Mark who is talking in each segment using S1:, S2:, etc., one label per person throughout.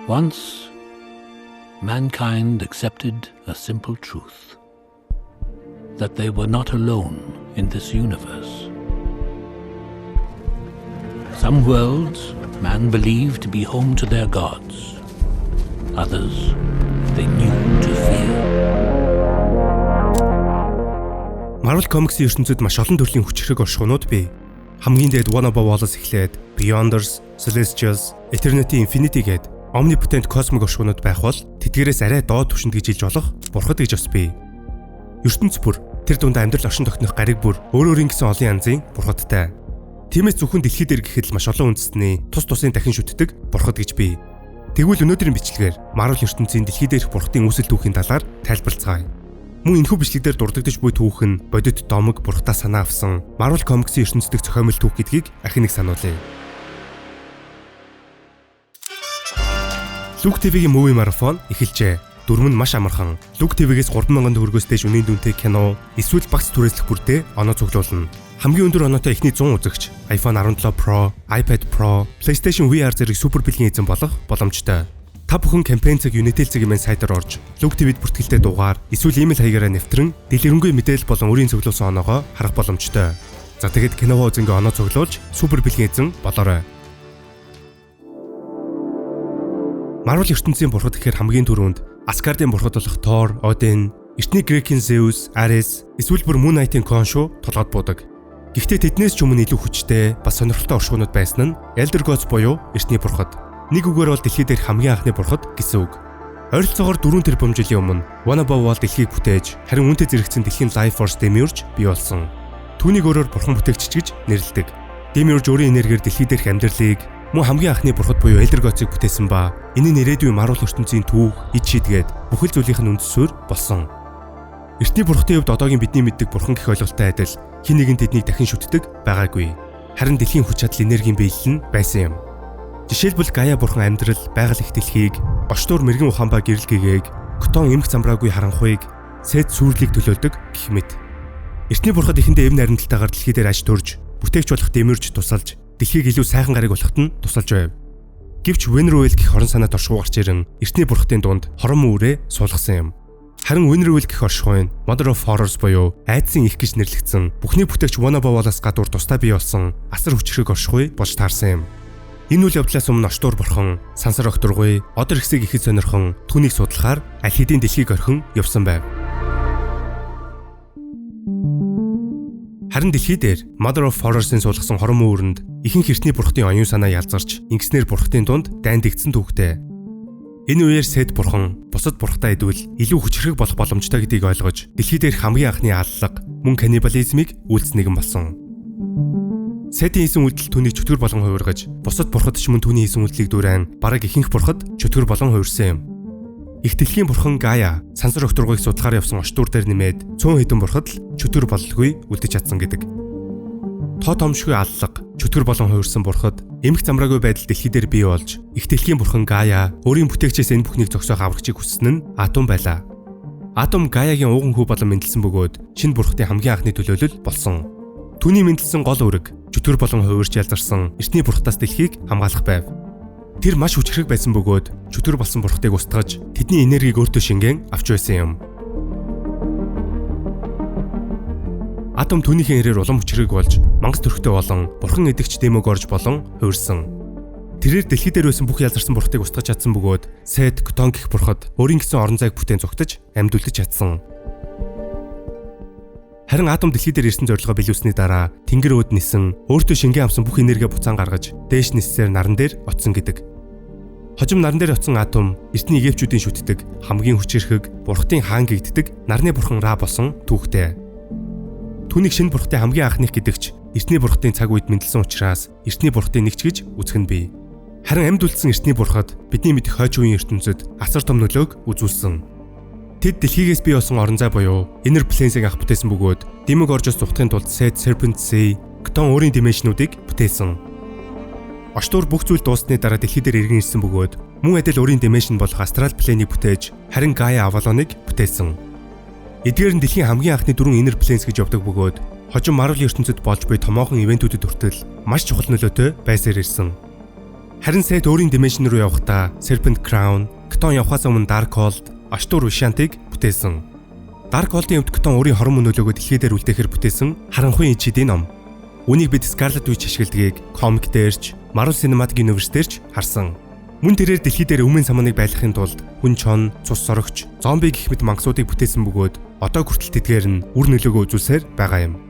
S1: Once, mankind accepted a simple truth: that they were not alone in this universe. Some worlds man believed to be home to their gods, others they knew to fear.
S2: Marvel Comics-ийн ертөнцид маш олон төрлийн хүчирхэг оршихуйнууд бий. Хамгийн дээд One Above All-аас эхлээд Beyonders, Celestials, Eternity, Infinity гээд Omnipotent Cosmic оршихуйнууд байх бол тэдгээрээс арай доод түвшинд гэж хэлж болох бурхад гэж бас бий. Ертөнц бүр тэр дунд амьдрал оршин тогтнох гариг бүр өөр өөрийн гэсэн олон янзын бурхадтай. Тиймээс зөвхөн дэлхий дээр гэхэд л маш олон үндэстний тус тусын дахин шүтдэг бурхад гэж бий. Тэгвэл өнөөдрийн бичлэгээр Marvel ертөнцийн дэлхий дээрх бурхадын үүсэл түүхийн талаар тайлбарлацгаая. Мөн энэхүү бичлэг дээр дурддагдаж буй түүх нь бодит домог бурхадаас санаа авсан Marvel Comics-ийн ертөнцийн зохиомл түүх гэдгийг ахин нэг сануулъя. Look TV-гийн Movie Marathon эхэлжээ. Дүрм нь маш амархан. Look TV-гээс 3000 төгрөгөөс дээш үнийн дүнтэй кино эсвэл багц түрээслэх бүртээ оноо цуглуулна. Хамгийн өндөр оноотой эхний 100 үзэгч iPhone 17 Pro, iPad Pro, PlayStation VR зэрэг супер бэлгийн эзэн болох боломжтой. Та бүхэн кампайн цаг Unitel цэг mn сайтаар орж Look TV-д бүртгэлтэй дугаар эсвэл имэйл хаягаараа нэвтрэн дэлгэрэнгүй мэдээлэл болон өөрийн цуглуулсан оноогоо харах боломжтой. За тэгэд киногоо үзэнгээ оноо цуглуулж супер бэлгийн эзэн болоорой. Marvel ертөнцийн бурхад гэхээр хамгийн түрүүнд Asgard-ын бурхад болох Thor, Odin, эртний Грекийн Zeus, Ares, эсвэл бүр Moon Knight-ийн Khonshu толгойд буудаг. Гэхдээ тэднээс ч өмнө илүү хүчтэй, бас сонирхолтой оршихуйнууд байсан нь Elder Gods буюу эртний бурхад. Нэг үгээр бол дэлхий дээрх хамгийн анхны бурхад гэсэн үг. Ойролцоогоор 4 тэрбум жилийн өмнө One Above All дэлхийг бүтээж, харин үүнтэй зэрэгцсэн дэлхийн Life Force Demiurge бий болсон. Түүнийг өөрөөр бурхан бүтээгч гэж нэрлэдэг. Demiurge өөрийн энергиэр дэлхий дээрх амьдралыг мөн хамгийн анхны бурхад буюу Elder Gods-ыг бүтээсэн ба энэ нь ирээдүйн Marvel ертөнцийн түүх, ид шидгээд бүхэл зүйлийнх нь үндэс суурь болсон. Эртний бурхадын хувьд одоогийн бидний мэддэг бурхан гэх ойлголттой адил хэн нэгэн тэднийг дахин шүтдэг байгаагүй. Харин дэлхийн хүч чадал энергийн биелэл нь байсан юм. Жишээлбэл Гая бурхан амьдрал, байгаль их дэлхийг, гоштуур мэрэгэн ухаан ба гэрэл гэгээг, Котон эмх замбраагүй харанхуйг, Сэт сүрлийг төлөөлдөг гэх мэт. Эртний бурхад эхэндээ эв наримталтайгаар дэлхий дээр аж төрж, бүтээгч болох Демиурж тусалж, дэлхийг илүү сайхан гариг болоход нь тусалж байв. Гэвч Wenruel гэх хорон санаат оршихуй гарч ирэн эртний бурхадын дунд хорон мөн үрээ суулгасан юм. Харин Wenruel гэх оршихуй нь Mother of Horrors буюу айдсын их гэж нэрлэгдсэн бүхний бүтээгч One Above All-аас гадуур тусдаа бий болсон асар хүчирхэг оршихуй болж таарсан юм. Энэ үйл явдлаас өмнө Оштуур бурхан сансар огторгуй, одор ихсийг ихэд сонирхон түүнийг судлахаар аль хэдийн дэлхийг орхин явсан байв. Харин дэлхий дээр Mother of Horrors-ын суулгасан хорон мөн үрэнд ихэнх эртний бурхадын оюун санаа ялзарч ингэснээр бурхадын дунд дайн дэгдсэн түүхтэй. Энэ үеэр Сет бурхан бусад бурхадаа идвэл илүү хүчирхэг болох боломжтой гэдгийг ойлгож дэлхий дээрх хамгийн анхны аллага мөн каннибализмыг үйлц нэгэн болсон. Сетийн хийсэн үйлдэл түүнийг чөтгөр болгон хувиргаж, бусад бурхад ч мөн түүний хийсэн үйлдлийг дүүрэн бараг ихэнх бурхад чөтгөр болон хувирсан юм. Их дэлхийн бурхан Гая сансар огторгуйг судлахаар явсан оштуур дээр нэмээд цөөн хэдэн бурхад л чөтгөр бололгүй үлдэж чадсан гэдэг. Тоо томшгүй аллага, чөтгөр болон хувирсан бурхад эмх замраагүй байдал дэлхий дээр бий болж, их дэлхийн бурхан Гая өөрийн бүтээгчээс энэ бүхнийг зогсоох аврагчийг хүссэн нь Атом байлаа. Атом Гаягийн ууган хүү болон мэндэлсэн бөгөөд шинэ бурхадын хамгийн анхны төлөөлөл болсон. Түүний мэндэлсэн гол үүрэг чөтгөр болон хувирч ялзарсан эртний бурхадаас дэлхийг хамгаалах байв. Тэр маш хүчирхэг байсан бөгөөд чөтгөр болсон бурхадыг устгаж тэдний энергийг өөртөө шингэн авч байсан юм. Атом түүнийхээ хэрээр улам хүчирхэг болж мангас төрхтэй болон бурхан эдэгч Демогорж болон хувирсан. Тэрээр дэлхий дээр байсан бүх ялзарсан бурхадыг устгаж чадсан бөгөөд Сет, Ктон гэх бурхад өөрийн гэсэн орон зайг бүтээн зугтаж амьд үлдэж чадсан. Харин Атом дэлхий дээр ирсэн зорилгоо биелүүлсэний дараа тэнгэр өөд нисэн өөртөө шингэн авсан бүх энергиа буцаан гаргаж дээш ниссээр наран дээр очсон гэдэг. Хожим наран дээр очсон Атом эртний египчүүдийн шүтдэг хамгийн хүчирхэг бурхадын хаан гэгддэг нарны бурхан Ра болсон түүхтэй. Түүнийг шинэ бурхадын хамгийн анхных гэдэгч эртний бурхадын цаг үед мэндэлсэн учраас эртний бурхадын нэгч гэж үзэх нь бий. Харин амьд үлдсэн эртний бурхад бидний мэдэх хойч үеийн ертөнцид асар том нөлөөг үзүүлсэн. Тэд дэлхийгээс бий болсон орон зай буюу Inner Planes-ыг анх бүтээсэн бөгөөд Demogorge-оос зугтахын тулд Set, Serpent Sea, Ктон өөрийн dimension-уудыг бүтээсэн. Оштуур бүх зүйл дууссаны дараа дэлхий дээр иргэн ирсэн бөгөөд мөн адил өөрийн dimension болох Astral Plane-ийг бүтээж харин Gaia Avalon-ыг бүтээсэн. Эдгээр нь дэлхийн хамгийн анхны дөрвөн Inner Planes гэж явдаг бөгөөд хожим Marvel ертөнцид болж буй томоохон ивентүүдэд хүртэл маш чухал нөлөөтэй байсаар ирсэн. Харин Сет өөрийн dimension руу явахдаа Serpent Crown, Хтон явхаас өмнө Darkhold, Оштур Вишантыг бүтээсэн. Darkhold-ын өвд Хтон өөрийн хорон мөн нөлөөгөө дэлхий дээр үлдээхээр бүтээсэн харанхуй ичидийн ном. Үүнийг бид Scarlet Witch ашигладгийг комик дээрч, Marvel Cinematic Universe дээрч харсан. Мөн тэрээр дэлхий дээр өмнө саманыг байлгахын тулд хүн чон, цус сорогч, зомби гэх мэт мангасуудыг бүтээсэн бөгөөд одоо хүртэл тэдгээр нь үр нөлөөгөө үзүүлсээр байгаа юм.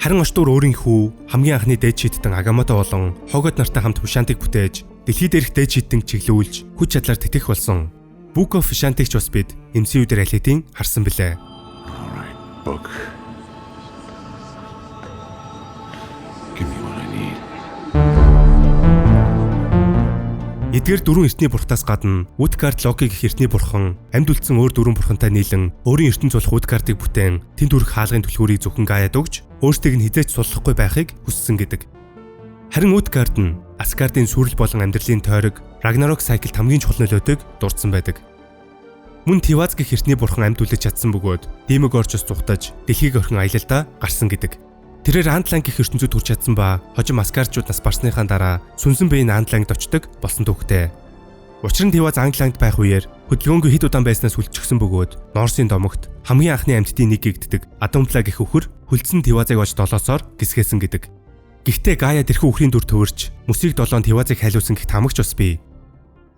S2: Харин Оштур өөрийн хүү хамгийн анхны дээд шийдтэн Агамото болон Хогод нартай хамт Вишантыг бүтээж дэлхий дээрх дээд шийдтэн чиглүүлж хүч чадлаар тэтгэх болсон. Book of Vishanti-г ч бас бид MCU дээр аль хэдийн харсан билээ.
S3: All right, book. Give me what I need.
S2: Эдгээр дөрвөн эртний бурхтаас гадна Utgard Loki гэх эртний бурхан амьд үлдсэн өөр дөрвөн бурхантай нийлэн өөрийн ертөнц болох Utgard-ыг бүтээн тэнд хүрэх хаалгын түлхүүрийг зөвхөн Гаяд өгч өөрсдийг нь хизээч суллахгүй байхыг хүссэн гэдэг. Харин Utgard нь Асгардын сүрэл болон амьдралын тойрог Ragnarok Cycle-т хамгийн чухал нөлөөтэйг дурдсан байдаг. Мөн Тиваз гэх эртний бурхан амьд үлдэж чадсан бөгөөд Демогорчос зүхтаж дэлхийг орхин аялалдаа гарсан гэдэг. Тэрээр Андлан гэх ертөнцид хүрч чадсан ба хожим Асгардчууд нас барсныхаа дараа сүнсэн бие нь Андлангд очдог болсон түүхтэй. Учир нь Тиваз Англанд байх үеэр хөдөлгөөнгүй хэд удаан байснаас хүлчихсэн бөгөөд Норсын домогт хамгийн анхны амьтдын нэг гэгддэг Адампла гэх үхэр хөлдсөн Тивазыг олж долоосоор гисгээсэн гэдэг. Гэхдээ Гая тэрхүү үхрийн дүр төвөрч мөсийг долоон Тивазыг хайлуулсан гэх таамагч бас бий.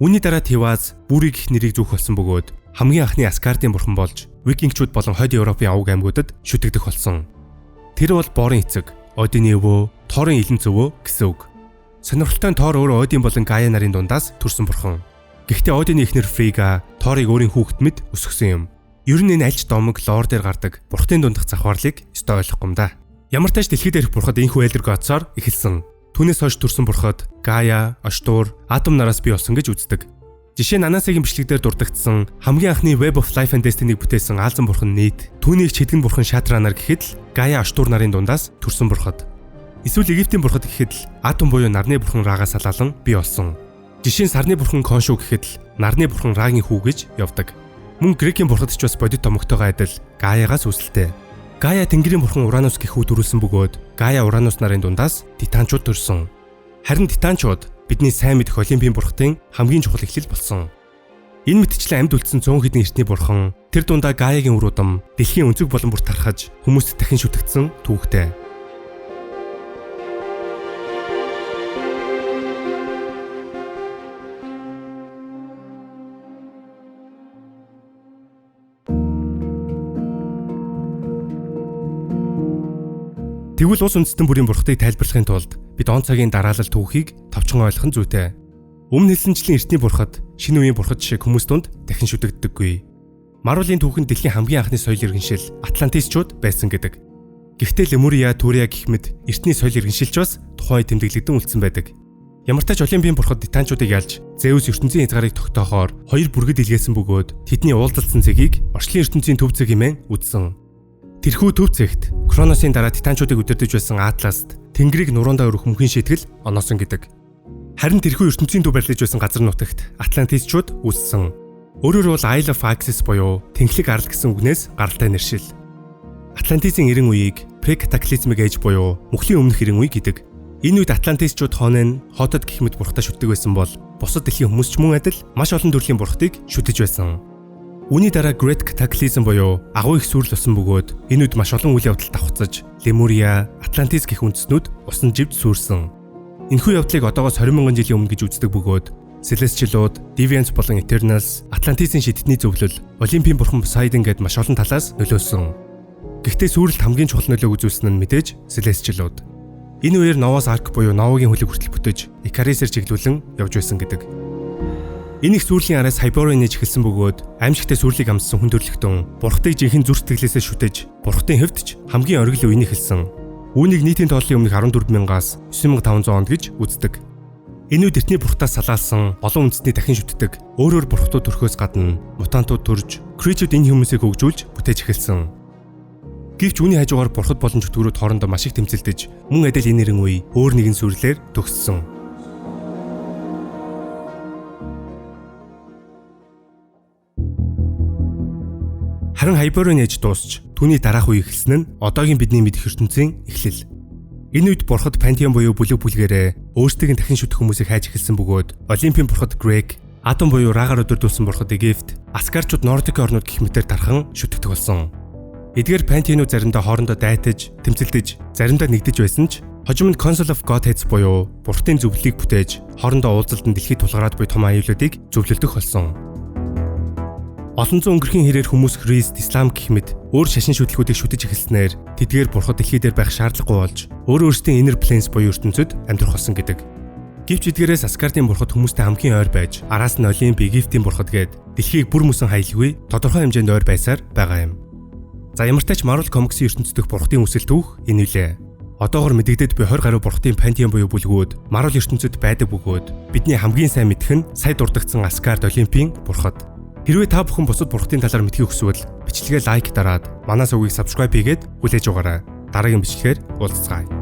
S2: Үүний дараа Тиваз Бүрий гэх нэрийг зүүх болсон бөгөөд хамгийн анхны Асгардын бурхан болж викингчүүд болон хойд Европын овог аймагуудад шүтэгдэх болсон. Тэр бол Борын эцэг, Одины өвөө, Торын илэн зөвөө гэсэн үг. Сонирхолтой нь Тор өөрөө Один болон Гая нарын дундаас төрсэн бурхан. Гэхдээ Одины эхнэр Фрига Торыг өөрийн хүүхэд мэт өсгөсөн юм. Ер нь энэ альч домог лор дээр гардаг бурхтын дундах завхаарлыг ёстой ойлгохгүй юм да. Ямар тач дэлхийд ирэх бурхад энэхүү Elder Gods-оор эхэлсэн. Түүнээс хойш төрсэн бурхад Гая, Оштур, Атом нараас бий болсон гэж үздэг. Жишээ нь Анасигийн бичлэг дээр дурддагдсан хамгийн анхны Web of Life and Destiny-г бүтээсэн Аазан бурхан Нийт, түүнийг чэдгэн бурхан Шатранар гэхэд л Гая Оштур нарын дундаас төрсэн бурхад. Эсвэл Египтийн бурхад гэхэд л Атом буюу нарны бурхан Рагаас салаалан бий болсон. Жишээ нь сарны бурхан Коншу гэхэд л нарны бурхан Рагийн хүү гэж явдаг. Мөн Грекийн бурхад ч бас бодит томогтойгоо адил Гаягаас үүсэлтэй. Гая Тэнгэрийн бурхан Уранус гэх хүү төрүүлсэн бөгөөд Гая Уранус нарын дундаас Титанчууд төрсөн. Харин Титанчууд бидний сайн мэдэх Олимпийн бурхтын хамгийн чухал эхлэл болсон. Энэ мэтчлэн амьд үлдсэн 100 хэдэн эртний бурхан тэр дундаа Гаягийн үр удам дэлхийн өнцөг болон бүр тархаж хүмүүст дахин шүтгдсэн түүхтэй. Тэгвэл улс үндэстэн бүрийн бурхтыг тайлбарлахын тулд бид он цагийн дараалал түүхийг товчхон ойлгох нь зүйтэй. Өмнө хэлсэнчлэн эртний бурхад шинэ үеийн бурхад шиг хүмүүс дунд дахин шүтэгддэггүй. Марвелын түүхэнд дэлхийн хамгийн анхны соёл иргэншил Атлантисчууд байсан гэдэг. Гэхдээ Лемурия, Турия гэх мэт эртний соёл иргэншилч бас тухайн үед тэмдэглэгдэн үлдсэн байдаг. Ямар тач Олимпийн бурхад Титанчуудыг ялж Зевс ертөнцийн хязгаарыг тогтоохоор хоёр бүргэд илгээсэн бөгөөд тэдний уулзалцсан цэгийг орчлын ертөнцийн төв цэг хэмээн үзсэн. Тэрхүү төв цэгт Кроносын дараа Титанчуудыг удирдах байсан Атласт Тэнгэрийг нуруундаа өрөх мөнхийн шийтгэл оноосон гэдэг. Харин тэрхүү ертөнцийн төв барилж байсан газар нутагт Атлантисчууд үүссэн. Өөрөөр бол Isle of Axis буюу Тэнхлэг арал гэсэн үгнээс гаралтай нэршил. Атлантисын эрен үеийг Pre-Cataclysmic Age буюу мөхлийн өмнөх эрен үе гэдэг. Энэ үед Атлантисчууд Хонен, Хотод гэх мэт бурхтай шүтдэг байсан бол бусад дэлхийн хүмүүс ч мөн адил маш олон төрлийн бурхтыг шүтэж байсан. Үүний дараа Great Cataclysm буюу агуу их сүрэл болсон бөгөөд энэ үед маш олон үйл явдал давхцаж Лемурия, Атлантис гэх үндэстнүүд усан живд сүрсэн. Энэхүү явдлыг одоогоос 20 мянган жилийн өмнө гэж үздэг бөгөөд Celestial-ууд, Deviants болон Eternals, Атлантисын шидтний зөвлөл, Олимпийн бурхан Poseidon гэд маш олон талаас нөлөөлсөн. Гэхдээ сүрэлт хамгийн чухал нөлөөг үзүүлсэн нь мэдээж Celestial-ууд. Энэ үеэр Noah's Ark буюу Новагийн хөлөг хүртэл бүтэж Икарисээр чиглүүлэн явж байсан гэдэг. Энэ их сүрлийн араас Hyborian нэж эхэлсэн бөгөөд аимшигтай сүрлийг амссан хүн төрөлхтөн бурхтыг жинхэнэ зүрх сэтгэлээсээ шүтэж бурхтын хэвд ч хамгийн оргил үеийг хэлсэн. Үүнийг нийтийн тооллын өмнөх 14,000-аас 9,500 онд гэж үздэг. Энэ үед эртний бурхтаас салаалсан олон үндэстний дахин шүтдэг өөр өөр бурхтууд төрхөөс гадна мутантууд төрж Creature-д энэ хүмүүсийг хөгжүүлж бүтээж эхэлсэн. Гэвч үүний хажуугаар бурхад болон чөтгөрүүд хоорондоо маш их тэмцэлдэж мөн адил энэ нэрэн үе өөр нэгэн сүрлээр төгссөн. Харин Hyborian Age дуусч түүний дараах үе эхэлсэн нь одоогийн бидний мэдэх ертөнцийн эхлэл. Энэ үед бурхад Пантеон буюу бүлэг бүлгээрээ өөрсдийг нь дахин шүтэх хүмүүсийг хайж эхэлсэн бөгөөд Олимпийн бурхад Грек, Атом буюу Рагаар удирдуулсан бурхад Египт, Асгардчууд Нордикийн орнууд гэх мэтээр тархан шүтэгдэх болсон. Эдгээр пантеонууд заримдаа хоорондоо дайтаж, тэмцэлдэж, заримдаа нэгдэж байсан ч хожим нь Council of Godheads буюу бурхдын зөвлөлийг бүтээж, хоорондоо уулзалдан дэлхийд тулгараад буй том аюулуудыг зөвлөлдөх болсон. Олон зуун өнгөрхийн хэрээр хүмүүс Христ, Ислам гэх мэт өөр шашин шүтлгүүдийг шүтэж эхэлснээр тэдгээр бурхад дэлхий дээр байх шаардлагагүй болж өөр өөрсдийн inner planes буюу ертөнцөд амьдрах болсон гэдэг. Гэвч эдгээрээс Асгардын бурхад хүмүүстэй хамгийн ойр байж, араас нь Олимп, Египтийн бурхад гээд дэлхийг бүр мөсөн хаялгүй тодорхой хэмжээнд ойр байсаар байгаа юм. За, ямар ч тач Marvel Comics-ийн ертөнцийн дэх бурхадын үүсэл түүх энэ үлээ. Одоогор мэдэгдээд буй 20 гаруй бурхадын пантеон буюу бүлгүүд Marvel ертөнцөд байдаг бөгөөд бидний хамгийн сайн мэдэх нь сая дурдагдсан Asgard, Олимпийн бурхад. Хэрвээ та бүхэн бусад бурхадын талаар мэдэхийг хүсвэл бичлэгээ like дараад манай сувгийг subscribe хийгээд хүлээж аваарай. Дараагийн бичлэгээр уулзцгаая.